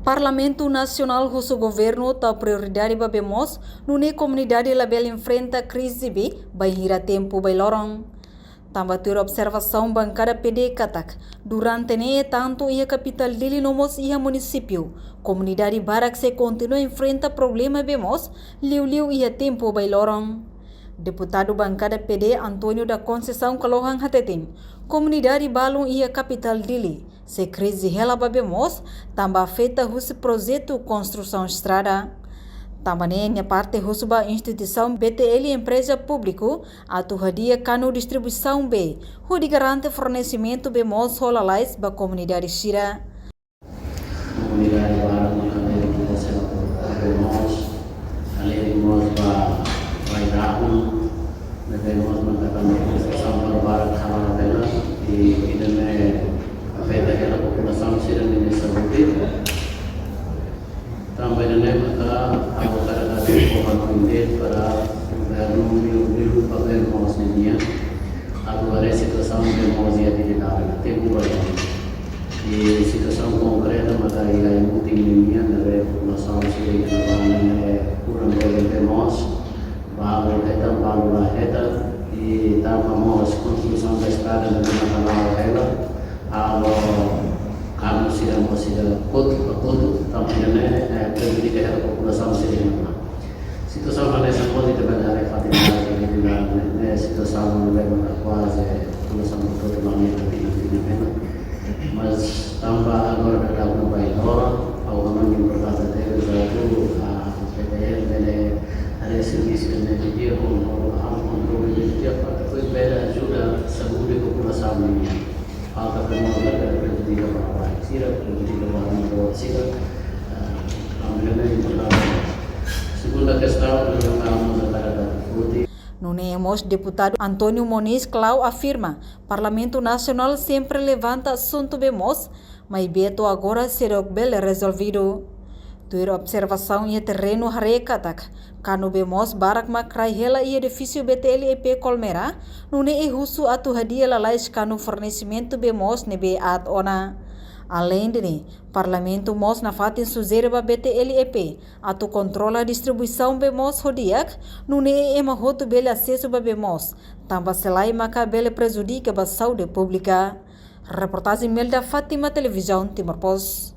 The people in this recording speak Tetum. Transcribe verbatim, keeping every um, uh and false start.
Parlamentu Nasionál husu governu tau prioridade ba bee moos, nune'e komunidade labele enfrenta krize bee bainhira tempu bailoron. Tanba tuir observasaun bankada P D katak, durante ne'e tantu iha kapitál Dili no mós iha munisípiu, komunidade barak sei kontinua enfrenta problema bee moos, liuliu iha tempu bailoron. Deputadu bankada P D António da Conceição Kalohan hateten, komunidade balun iha kapitál Dili sei krize hela ba bee moos, tanba afeta husi projetu konstrusaun estrada. Tanba ne'e nia parte husu ba instituisaun B T L, empreza públiku, atu hadi'a kanu distribuisaun bee, hodi garante fornesimentu bee moos ho lalais ba komunidade sira. Komunidade barak maka bee moos, bee moos, além de moos ba, ba irahun, bee moos maka também sampah barak hela hela, i ida-ne'e afeta hela populasaun sira-nia saúde. Tanba ida-ne'e maka ha'u hakarak atu fó hanoin de'it para governu liuliu ba bee moos nian, atu haree situasaun bee moos iha Dili laran, tempu bailoron. I situasaun konkreta maka iha Aimutin nian, ne'ebé populasaun sira iha ne'ebá ne'e kurang bele bee moos, balu hetan, balu la hetan, i tanba mós konstrusaun ba estrada ne'ebé maka la'o hela, halo kanu sira mós sira kotu ba kotu, tanba ida-ne'e, eh, prejudika hela populasaun sira iha ne'ebá. Situasaun hanesan mós ita bele haree fatin barak iha Dili laran ne'e, ne'e situasaun ne'ebé maka kuaze populasaun hotu-hotu lamenta iha Dili ne'e. Mas tanba agora daudaun bailoron, ha'u hanoin importante tebes atu, ah, P T L bele haree servisu ne'e di'ak, kontrola, ah, kontrola di'ak, para depois bele ajuda saúde populasaun nian. Falta bee moos ne'e bele prejudika ba barak sira, prejudika ba motor sira, ah, tanba ne'e importante. Segunda kestaun, ita mós hakarak atu foti. Nune'e mós deputadu António Moniz Clau afirma, Parlamentu Nasionál sempre levanta asuntu bee moos, maibé to'o agora seidauk bele rezolvidu. Tuir observasaun iha terrenu haree katak, kanu bee moos barak mak rai hela iha edifísiu B T L E P Colmera, nune'e husu atu hadi'a lalais kanu fornesimentu bee moos ne'ebé aat ona. Além de ne'e, Parlamentu mós nafatin sujere ba B T L E P atu kontrola distribuisaun bee moos ho di'ak, nune'e ema hotu bele asesu ba bee moos, tanba se lae maka bele prejudika ba saúde públika. Reportajen Melda Fátima, Televizaun Timor Post.